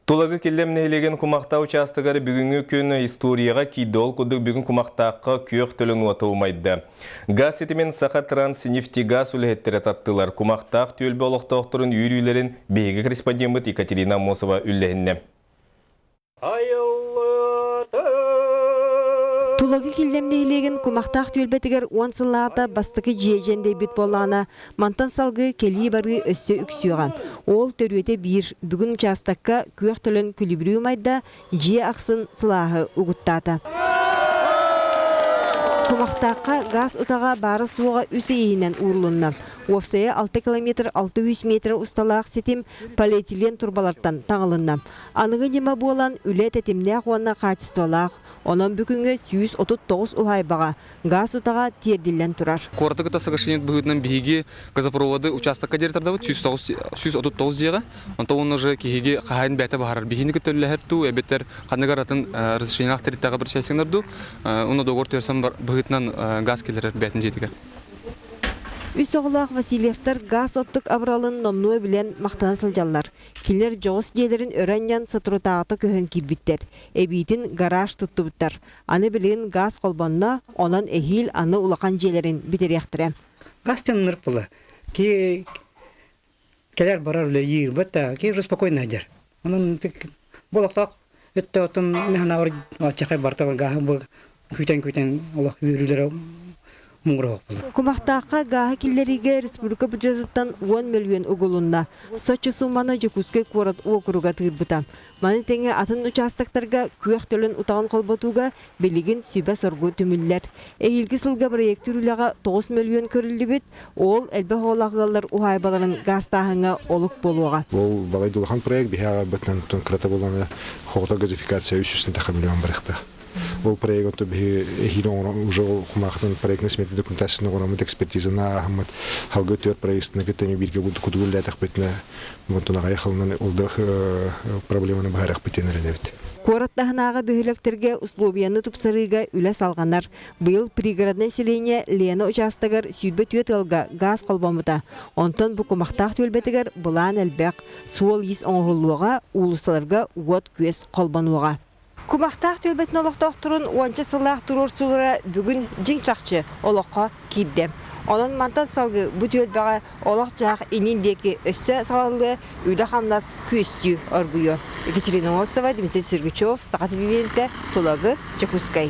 Тулагы Киллэм нэһилиэгин Кумахтаах учаастагар бүгүҥҥү күн историяҕа киирдэ. Ол курдук бүгүн Кумахтаахха күөх төлөн уота умайда. Газ ситимин Сахатранснефтегаз үлэһиттэрэ таттылар. Кумахтаах түөлбэ олохтоохторун үөрүүлэрин биһиги корреспондеммыт Екатерина Аммосова үллэһиннэ. Тулагы Киллэм нэһилиэгин Кумахтаах түөлбэтигэр уон сыллааҕыта бастакы дьиэ дьэндэйбит буоллаҕына, Мантан салгыы кэлии-барыы өссө үксүөҕэ. Ол төрүөтэ биир, бүгүн учаастакка күөх төлөн күлүбүрүү умайда, дьиэ ахсын сылааһы угуттаата. Кумахтаахха гаас утаҕа баара-суоҕа үс ый иһинэн уурулунна. Уопсайа 6 километр 600 метр усталаах ситим полиэтилен турбалартан таҥылынна. Аныгы ньыма буолан, үлэ тэтимнээх уонна хаачыстыбалаах. Онон бүгүҥҥэ 139 уһаайбаҕа гаас утаҕа тиэрдиллэн турар. Куораты кытта соглашение быһыытынан биһиги газопроводы участокка диэри тардабыт 139 дьиэҕэ. Онтон уонна уже киһиги хаһаайын бэйэтэ баһарар. Биһини кытта үлэлэһэр дуу, эбэтэр ханнык атын разрешениелаах тэрилтэҕэ обращайсыңнар дуу, уонна договор түһэрсэн быһыытынан газ киллэрэр бэйэтин дьиэтигэр. Үс оҕолоох Васильевтар гаас оттук абыралын номнуо билэн махтана сылдьаллар. Кинилэр дьоҕус дьиэлэрин өрө анньан соторутааҕыта көһөн киирбиттэр. Эбиитин гараж туттубуттар. Аны билигин гаас холбонно, онон эһиил аны улахан дьиэлэрин бүтэриэхтэрэ. Газ теннер була. Ки келер барар үлэлиир бата ки уже спокойно дер. Онон болохтоох өттө отун механавар чахай бартал гааһы бу күтэн-күтэн олох үөрүүлэрэ Кумахтаахха гааһы киллэриигэ республика бюджетыттан уон мөлүйүөн угулунна. Соччо сууманы Дьокуускай куорат уокуруга тыырбыта. Маны тэҥэ атын учаастактарга күөх төлөн утаҕын холботууга билигин сүбэ-соргу түмүллэр. Эһиилги сылга проектыыр үлэҕэ 9 мөлүйүөн көрүллүбүт, ол элбэх оҕолоох ыаллар уһаайбаларын гаастааһыҥҥа олук буолуоҕа. Ол балай улахан проект биһи аҕабытынан кырата буолана хоҕото газификация 300 миллион барыахтаах. Ол проект биһи эһиил уже ол хумаахтан проектный смета документацияны оҥороммут экспертизаны ааһаммыт халгы түөр проектны кытта бииргэ кудугу үлэлээтэхпитинэ онтон аҕай халынан ол да проблеманы быһаарыахпыт диэн эрэнэбит. Куорат таһынааҕы бөһүөлэктэргэ условияны тупсарыыга үлэ салҕанар. Быйыл пригороднай селение Лена учаастагар 24 ыалга гаас холбоммута. Онтон бу кумахтаах түөлбэтигэр былаан элбэх, суол-иис оҥоһуллуоҕа, уулуссаларга уот-күөс холбонуоҕа. Кумахтаах түөлбэтин олохтоохторун уонча сыллаах туруорсуулара бүгүн дьиҥ-чахчы олоххо киирдэ. Онон мантан салгыы бу түөлбэҕэ олох-дьаһах иннин диэки өссө салаллыа, үлэ-хамнас күөстүү оргуйуо. Екатерина Осова, Дмитрий Сергучев, Саха телевидениетэ, Тулагы, Дьокуускай.